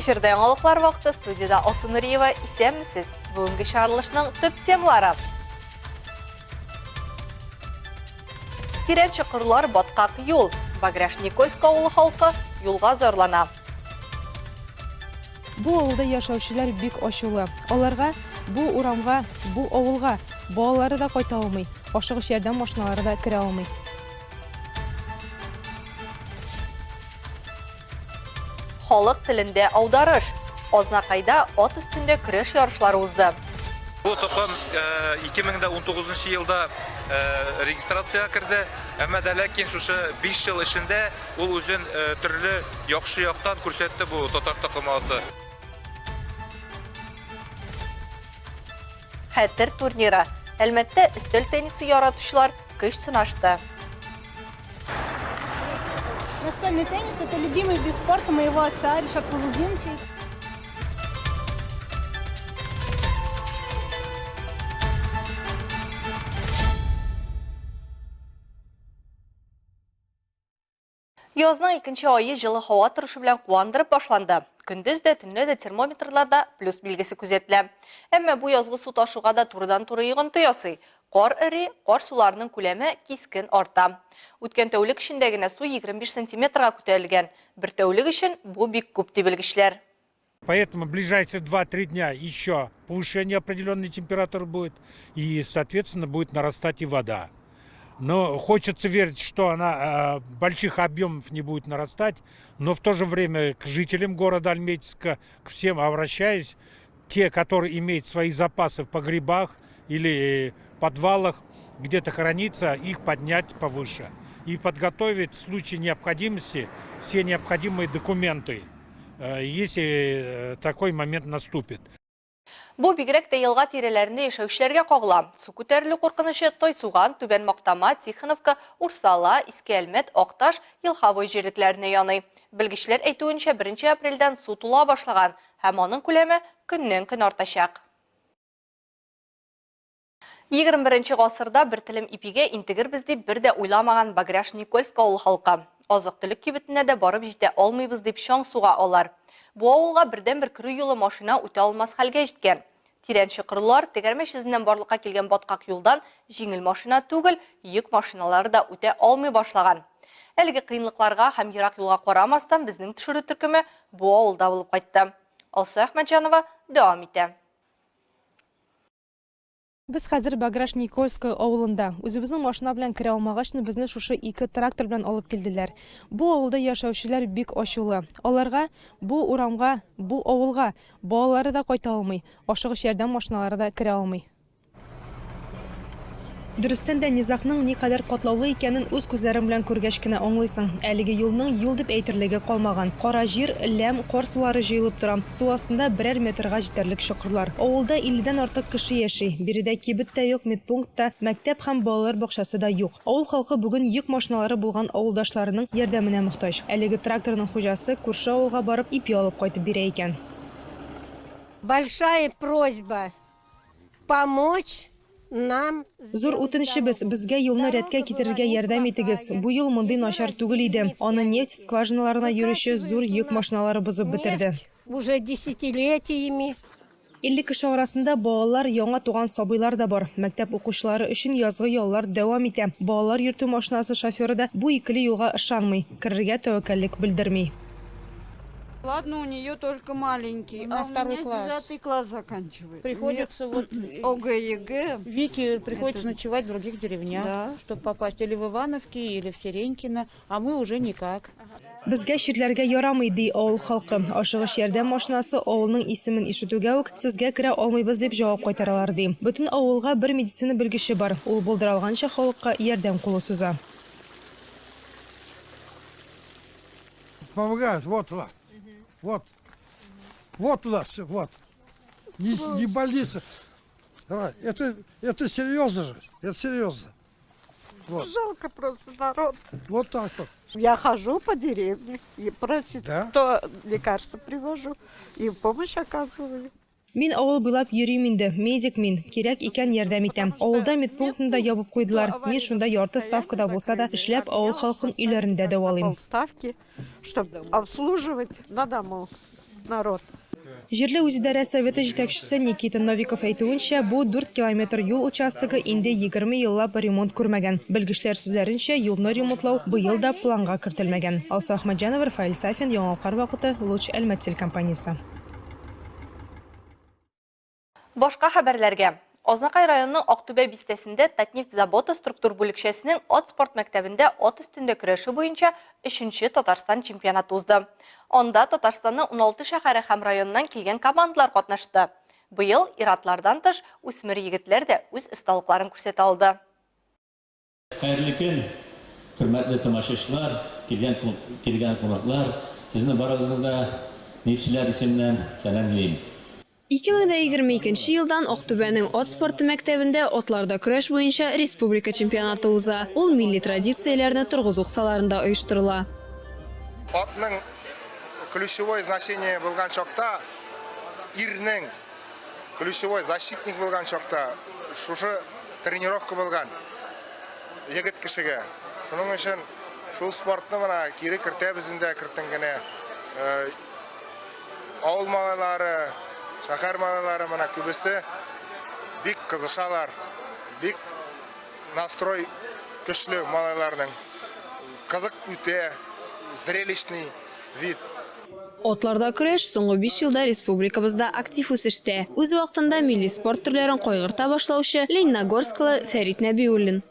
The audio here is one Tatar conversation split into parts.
Эфирда яңалыклар вакыты студиядә Алсу Нуриева. Исәнмесез. Бүгенге чыгарылышның төп темалары. Тирән чокырлар, баткак юл. Багряш Никольск авылы халкы юлга зарлана. Бу авылда яшәүчеләр бик ачулы. Аларга бу урамга, бу авылга балалары да кайта алмый, ашыгыч ярдәм машиналары да керә алмый. Халык телендә аударыш. Азнакайда ат өстендә көрәш ярышлары узды. Бу токым 2019 елда регистрациягә керде, әмма дә ләкин шушы 5 ел эчендә ул үзен төрле яхшы яктан күрсәтте бу татар токымы аты. Хәтер турниры. Әлмәттә өстәл теннисы яратучылар көч сынашты. Настольный теннис – это любимый вид спорта моего отца Ришата Фазлутдиновича. Язның икенче ае җылы һава торышы белән куандырып башланды. Көндез дә, төнлә дә термометрларда плюс билгесе күзәтелә. Әмма бу язгы су ташуга да турыдан-туры йогынты ясый. Кар эри, кар суларының күләме кискен арта. Үткән тәүлек эчендә генә су 25 сантиметрга күтәрелгән. Бер тәүлек өчен бу бик күп, ди белгечләр. Поэтому в ближайшие 2-3 дня еще повышение определенной температуры будет, и, соответственно, будет нарастать и вода. Но хочется верить, что она больших объемов не будет нарастать, но в то же время к жителям города Альметьевска, к всем обращаюсь, те, которые имеют свои запасы в погребах или подвалах, где-то хранится, их поднять повыше и подготовить в случае необходимости все необходимые документы, если такой момент наступит. Бу бигрәк тә елга тирәләрендә яшәүчеләргә кагыла. Су күтәрелү куркынычы Тайсуган, Түбән Мактама, Тихоновка, Урсала, Иске Әлмәт, Акташ, Елховой җирлекләренә яный. Белгечләр әйтүенчә, беренче апрельдән су тула башлаган һәм аның күләме көннән-көн артачак. 21 гасырда бер телем ипигә интегербез дип бер дә уйламаган Багряж-Никольск авылы халкы. Азык-төлек кибетенә дә барып җитә алмыйбыз дип чаң суга алар. Бу авылга бердәнбер керү юлы машина үтә алмас хәлгә җиткән. Тирән чокырлар, тәгәрмәч эзеннән барлыкка килгән баткак юлдан җиңел машина түгел, йөк машиналары да үтә алмый башлаган. Әлеге кыенлыкларга һәм ерак юлга карамастан, безнең төшерү төркеме бу авылда булып кайтты. Алсу Әхмәтҗанова дәвам итә. Без хәзер Баграж-Никольское авылында. Үзебезнең машина белән керә алмагачны безне шушы ике трактор белән алып килделәр. Бу авылда яшәүчеләр бик ачулы. Аларга бу урамга, бу авылга балалары да кайта алмый, ашыгыч ярдәм машиналары да керә алмый. Дөрестән дә, низагның никадәр катлаулы икәнен үз күзләрең белән күргәч кенә аңлыйсың. Әлеге юлның юл дип әйтерлеге калмаган. Кара җир, ләм, кар сулары җыелып тора. Су астында берәр метрга җитәрлек чокырлар. Авылда илледән артык кеше яши. Биредә кибет тә юк, медпункт та, мәктәп һәм балалар бакчасы да юк. Авыл халкы бүген йөк машиналары булган авылдашларының ярдәменә мохтаҗ. Әлеге тракторның хуҗасы күрше авылга барып ипи алып кайтып бирә икән. Большая просьба помочь нам. Зур үтенечебез, безгә юлны рәткә китерергә ярдәм итегез. Бу юл мондый начар түгел иде. Аны нефть скважиналарына йөрүче зур йөк машиналары бозып бетерде. Уже десятилетиями. 50 кеше арасында балалар, яңа туган сабыйлар да бар. Мәктәп укучылары өчен язгы яллар дәвам итә. Балалар йөртү машинасы шоферы да бу икеле юлга ышанмый, керергә тәвәккәллек белдерми. Ладно, у нее только маленький, На а у второй меня класс. девятый класс заканчивает. Приходится вот ОГЭ, ЕГЭ. Вике приходится Это ночевать в других деревнях, Да. чтобы попасть или в Ивановки, или в Серенькино, а мы уже никак. Безгә чирләргә ярамый, ди авыл халкы. Ашыгыч ярдәм машинасы авылның исемен ишетүгә үк, сезгә керә алмыйбыз дип җавап кайтаралар, ди. Бөтен авылга бер медицина белгече бар, ул булдыра алганча халыкка ярдәм кулы суза. Помогают, вот туда. Вот. Вот туда, все, вот. Не, не больница. Давай, Это, это серьезно же, это серьезно. Вот. Жалко просто народ. Вот так вот. Я хожу по деревне и просит, Да? кто лекарства привожу, и помощь оказываю. Мин авыл буйлап йөрим инде, медик мин, кирәк икән ярдәм итәм. Авылда медпунктны да ябып куйдылар, мин шунда ярты ставкада булса да эшләп, авыл халкын өйләрендә дәвалыйм. Полставки, чтобы обслуживать на дому. народ. Җирле үзидарә советы җитәкчесе Никита Новиков әйтүенчә, бу 4 километр юл участогы инде 20 еллап ремонт күрмәгән. Белгечләр сүзләренчә, юлны ремонтлау быел да планга кертелмәгән. Алсу Әхмәтҗанова, Рафаэль Сафин, Яңалыклар вакыты, Луч Әлмәт телекомпаниясе. Башка хәбәрләргә. Азнакай районының Актүбә бистәсендә Татнефть-Забота структур бүлекчәсенең ат спорт мәктәбендә ат өстендә көрәшү буенча өченче Татарстан чемпионаты узды. Анда Татарстанның 16 шәһәре һәм районыннан килгән командалар катнашты. Быел ир-атлардан тыш, үсмер егетләр дә үз осталыкларын күрсәтә алды. Хәерле көн, хөрмәтле тамашачылар, килгән килгән кунаклар! Сезне барыгызны да нефтьчеләр исеменнән сәламлим. 2022 нче елдан Актүбәнең ат спорты мәктәбендә атларда көрәш буенча республика чемпионаты уза. Ул милли традицияләрне торгызу кысаларында оештырыла. Атның ключевой значение булган чакта, ирнең ключевой защитник булган чакта шушы тренировка булган егет кешегә. Шуның өчен шул спортны менә кире кертәбез инде әкертен генә. Авыл малайлары, шәһәр малайлары менә күбесе бик кызышалар, бик настрой көчле малайларның. Кызык үтә, зрелищный вид. Атларда көрәш соңгы биш елда республикабызда актив үсештә. Үз вакытында милли спорт төрләрен кайгырта башлаучы лениногорсклы Фәрит Нәбиуллин.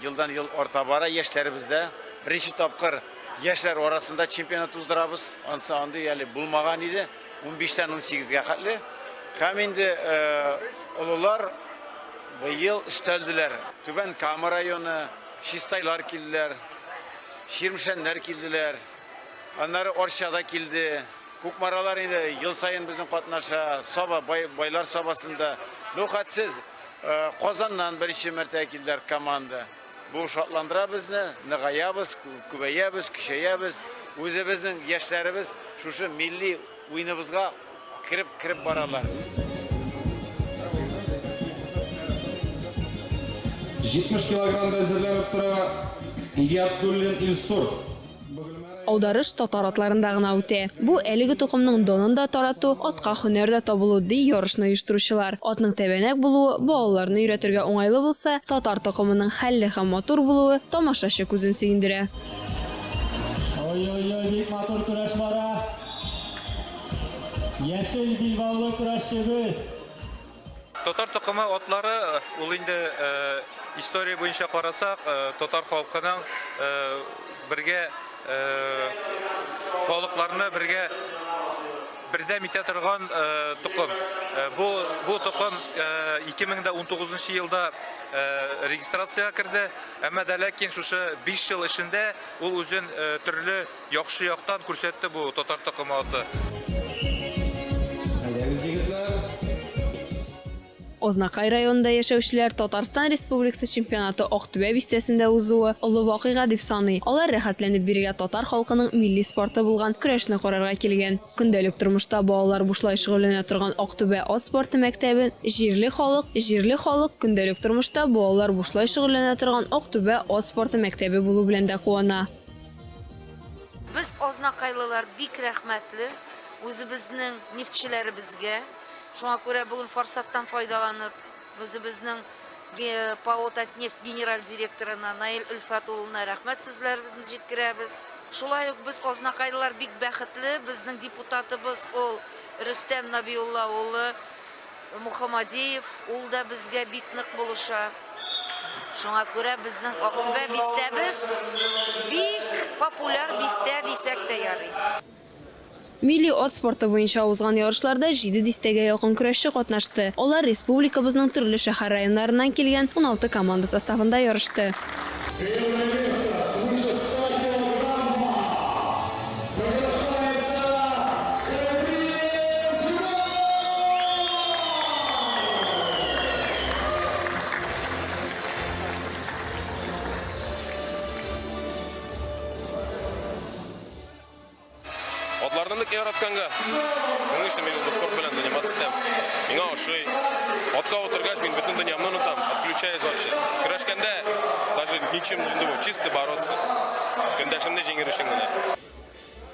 Елдан-ел арта бара яшьләребез дә. Беренче тапкыр яшьләр арасында чемпионат уздырабыз. Ансы андый әле булмаган иде. Унбиштән унсигезгә хәтле. Һәм инде олылар быел өстәлделәр. Түбән Кама районы, Чистайлар килделәр, Чирмешәннәр килделәр. Аннары Арча да килде. Кукмаралар инде ел саен безнең катнаша. Саба, Байлар Сабасында. Ну, хәтсез. Казаннан беренче мәртәбә килделәр команда. Бу шатландыра безне, ныгаябыз, күбәябез, көчәябез. Үзебезнең яшьләребез шушы милли уеныбызга кереп-кереп баралар. 70 килограммда әзерләнеп тора Идиатуллин Илсур. Аударыш татар атларында гына үтә. Бу, әлеге токымның данын да тарату, атка һөнәр дә табылу, ди ярышны оештыручылар. Атның тәбәнәк булуы балаларны өйрәтергә уңайлы булса, татар токымының хәлле һәм матур булуы тамашачы күзен сөендерә. Ой-ой-ой, бик матур көрәш бара. Яшел билбаулы көрәшчебез. Татар токымы атлары ул инде история буенча карасак, татар халкының бергә халыкларны бергә бердәм итә торган токым. Бу бу токым 2019 елда регистрациягә керде, әмма дә ләкин шушы 5 ел эчендә ул үзен төрле Яхшы яктан күрсәтте бу татар токымы аты. Әйдәгез, егетләр. Азнакай районында яшәүчеләр Татарстан Республикасы чемпионаты Актүбә бистәсендә узуы олы вакыйга дип саный. Алар рәхәтләнеп бирегә татар халкының милли спорты булган көрәшне карарга килгән. Көндәлек тормышта балалар бушлай шөгыльләнә торган Актүбә ат спорты мәктәбен җирле халык җирле халык көндәлек тормышта балалар бушлай шөгыльләнә торган Актүбә ат спорты мәктәбе булу белән дә куана. Без, азнакайлылар, бик рәхмәтле үзебезнең нефтьчеләребезгә. Шуңа күрә бүген форсаттан файдаланып, үзебезнең ПАО Татнефть генераль директорына Наил Өлфәт улына рәхмәт сүзләребезне җиткерәбез. Шулай ук без, азнакайлылар, бик бәхетле, безнең депутатыбыз ул Рөстәм Набиулла улы Мухамадиев, ул да безгә бик нык булыша. Шуңа күрә безнең Актүбә бистәбез бик популяр бистә дисәк тә ярый. Милли ат спорты буенча узган ярышларда җиде дистәгә якын көрәшче катнашты. Алар республикабызның төрле шәһәр-районнарыннан килгән 16 команда составында ярышты. Атларны нык яратканга, шуның өчен мин бу спорт белән заниматься итәм. Миңа ошый. Атка утыргач, мин бөтен дөньямны онытам, отключаюсь вообще. Көрәшкәндә даже ничем не думаю, чисто бороться. Көндәшемне җиңер өчен генә.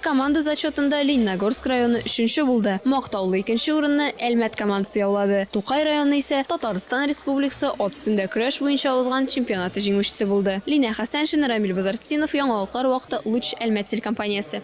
Команда зачетында Лениногорск районы өченче булды. Мактаулы икенче урынны Әлмәт командасы яулады. Тукай районы исә Татарстан Республикасы ат өстендә көрәш буенча узган чемпионаты җиңүчесе булды. Линә Хәсәншина, Рамил Базартдинов, Яңалыклар вакыты, Луч, Әлмәт телекомпаниясе.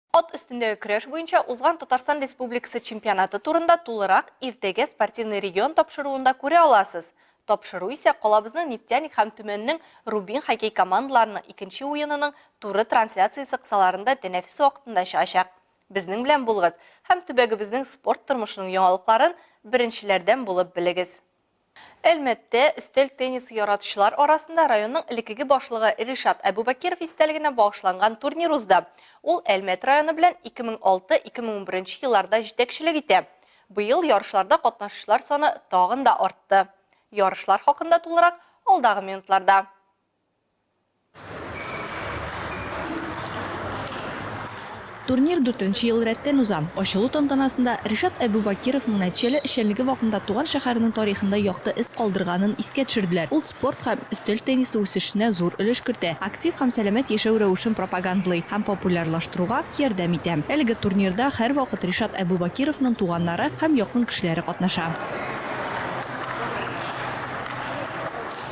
Ат өстендәге көрәш буенча узган Татарстан Республикасы чемпионаты турында тулырак иртәгә Спортивный регион тапшыруында күрә аласыз. Тапшыру исә калабызның Нефтяник һәм Төмәннең Рубин хоккей командаларының икенче уенының туры трансляциясе кысаларында тәнәфес вакытында чыгачак. Безнең белән булыгыз һәм төбәгебезнең спорт тормышының яңалыкларын беренчеләрдән булып белегез. Әлмәттә өстәл теннисы яратучылар арасында районның элеккеге башлыгы Ришат Әбүбәкиров истәлегенә багышланган турнир узды. Ул Әлмәт районы белән 2006-2011 елларда җитәкчелек итә. Быел ярышларда катнашучылар саны тагын да артты. Ярышлар хакында тулырак алдагы минутларда. Турнир дүртенче ел рәттән уза. Ачылу тантанасында Ришат Әбүбакировның нәтиҗәле эшчәнлеге вакытында туган шәһәренең тарихында якты эз калдырганын искә төшерделәр. Ул спорт һәм өстәл теннисы үсешенә зур өлеш кертә, актив һәм сәламәт яшәү рәвешен пропагандлый һәм популярлаштыруга ярдәм итә. Әлеге турнирда һәрвакыт Ришат Әбүбакировның туганнары һәм якын кешеләре катнаша.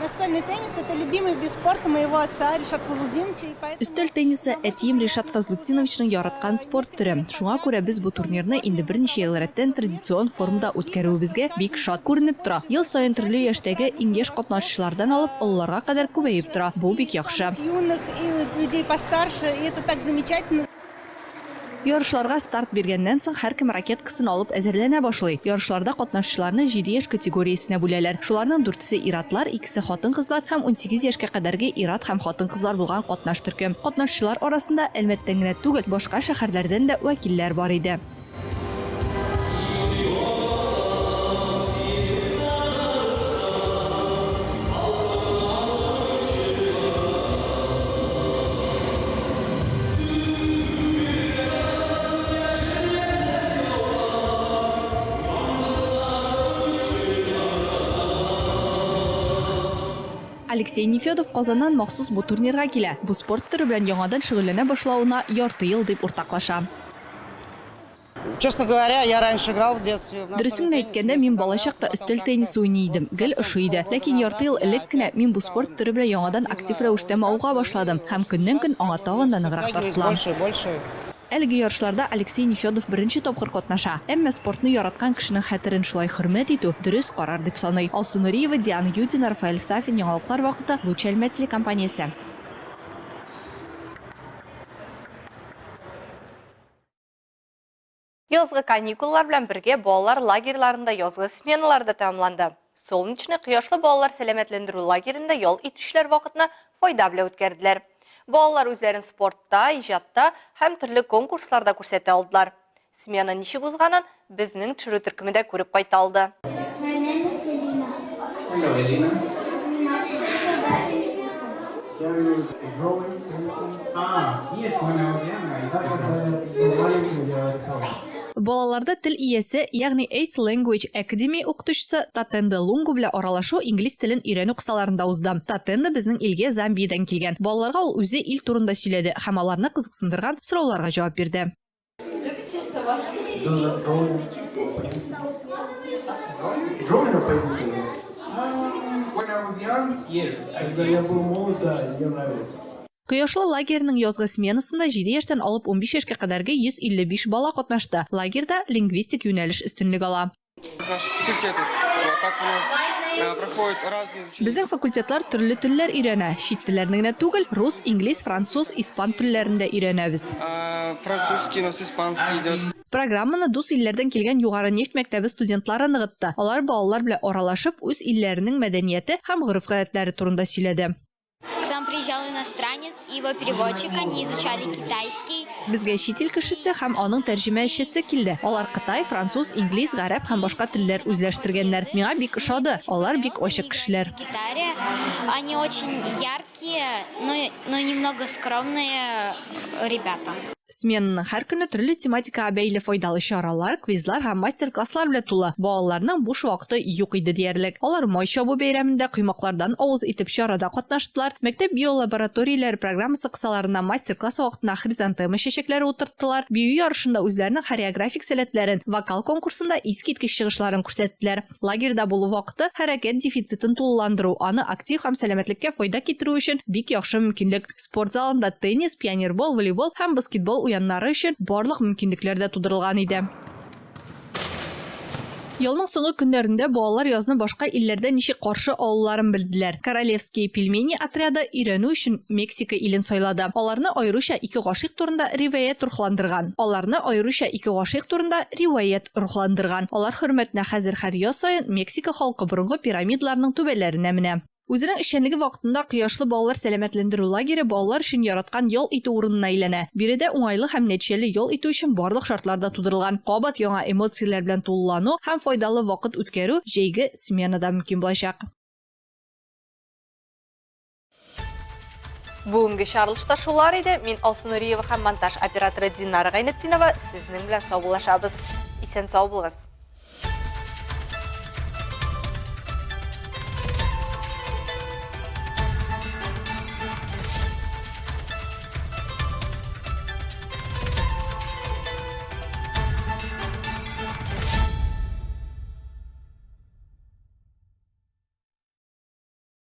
Настольный теннис, это любимый вид спорта моего отца Ришат Фазлутдиновича. И поэтому... Өстәл теннисы әтием Ришат Фазлутдиновичның яраткан спорт төре. Шуңа күрә без бу турнирны инде берничә ел рәттән традицион формада үткәрүебезгә бик шат. Күренеп тора, ел саен төрле яшьтәге иң яшь катнашучылардан алып олыларга кадәр күбәеп тора. Бу бик яхшы. Юных и людей постарше, и это так замечательно. Ярышларга старт биргәннән соң һәркем ракеткасын алып әзерләнә башлый. Ярышларда катнашучыларны җиде яшь категориясенә бүләләр. Шуларның дүртесе ир-атлар, икесе хатын-кызлар һәм 18 яшькә кадәрге ир-ат һәм хатын-кызлар булган катнаш төркем. Катнашучылар арасында Әлмәттән генә түгел, башка шәһәрләрдән дә вәкилләр бар иде. Алексей Нефедов Казаннан махсус бу турнирга килә. Бу спорт төре белән яңадан шөгыльләнә башлавына ярты ел дип уртаклаша. Честно говоря, я раньше играл в детстве. Дөресен генә әйткәндә, мин балачакта өстәл теннисы уйный идем, гел ошый иде. Ләкин ярты ел элек кенә мин бу спорт төре белән яңадан актив рәвештә мавыга башладым һәм көннән-көн аңа тагын да ныграк тартылам. Әлеге ярышларда Алексей Нефедов беренче тапкыр катнаша. Әмма спортны яраткан кешенең хәтерен шулай хөрмәт итү, дөрес карар дип саный. Алсу Нуриева, Диана Юдина, Рафаэль Сафин, Яңалыклар вакыты, Луч Әлмәт телекомпаниясе. Язгы каникуллар белән бергә балалар лагерьларында язгы сменалар да тәмамланды. Солнечный кояшлы балалар сәламәтләндерү лагеренда ял итүчеләр вакытны файда белән үткәрделәр. Балалар үзләрен спортта, иҗатта һәм төрле конкурсларда күрсәтә алдылар. Смена ничек узганын безнең төшерү төркеме дә күреп кайта алды. My name is Selina. Hello, Elena. We занимались когда-то искусством. Балаларда тел иясе, ягъни Ace Language Academy укытучысы Татенда Лунгу белән аралашу инглиз телен өйрәнү кысаларында узды. Татенда безнең илгә Замбиядән килгән. Балаларга ул үзе ил турында сөйләде һәм аларны кызыксындырган сорауларга җавап бирде. Любите рисовать? Кояшлы лагеренең язгы сменасында җиде яшьтән алып 15 яшькә кадәрге 155 бала катнашты. Лагерьда лингвистик юнәлеш өстенлек ала. Безнең факультетлар төрле телләр өйрәнә. Чит телләрне генә түгел, рус, инглиз, француз, испан телләрен дә өйрәнәбез. Программаны дус илләрдән килгән Югары нефть мәктәбе студентлары ныгытты. Алар балалар белән аралашып, үз илләренең мәдәнияте һәм гореф-гадәтләре турында сөйләде. К нам приезжал иностранец и его переводчик, они изучали китайский. Безгә чит ил кешесе һәм аның тәрҗемәчесе килде. Алар кытай, француз, инглиз, гарәп һәм башка телләр үзләштергәннәр. Миңа бик ошады. Алар бик ачык кешеләр. Гитаре. Они очень яркие, но, но немного скромные ребята. Сменаның һәр көне төрле тематикага бәйле файдалы чаралар, квизлар һәм мастер-класслар белән тулы. Балаларның буш вакыты юк иде диярлек. Алар Май чабу бәйрәмендә коймаклардан авыз итеп чарада катнаштылар, мәктәп биолабораторияләре программасы кысаларында мастер-класс вакытында хризантема чәчәкләре утырттылар, бию ярышында үзләренең хореографик сәләтләрен, вокал конкурсында искиткеч чыгышларын күрсәттеләр. Лагерьда булу вакыты хәрәкәт дефицитын тулыландыру, аны актив һәм сәламәтлеккә файда китерү өчен бик яхшы мөмкинлек. Спорт залында теннис, пионербол, волейбол һәм баскетбол уеннары өчен барлык мөмкинлекләр дә тудырылган иде. Ялның соңгы көннәрендә балалар язны башка илләрдә ничек каршы алуларын белделәр. Королевские пельмени отряды өйрәнү өчен Мексика илен сайлады. Аларны аеруча ике гашыйк турында риваять рухландырган. Аларны аеруча ике гашыйк турында риваять рухландырган. Алар хөрмәтенә хәзер һәр яз саен Мексика халкы борынгы пирамидаларның түбәләренә менә. Үзенең эшчәнлеге вакытында Кояшлы балалар сәламәтләндерү лагере балалар өчен яраткан ял итү урынына әйләнә. Биредә уңайлы һәм нәтиҗәле ял итү өчен барлык шартлар да тудырылган. Кабат яңа эмоцияләр белән тулылану һәм файдалы вакыт үткәрү җәйге сменада мөмкин булачак. Бүгенге чыгарылышта шулар иде. Мин Алсу Нуриева һәм монтаж операторы Динара Гайнетдинова сезнең белән саубуллашабыз. Исән сау булыгыз.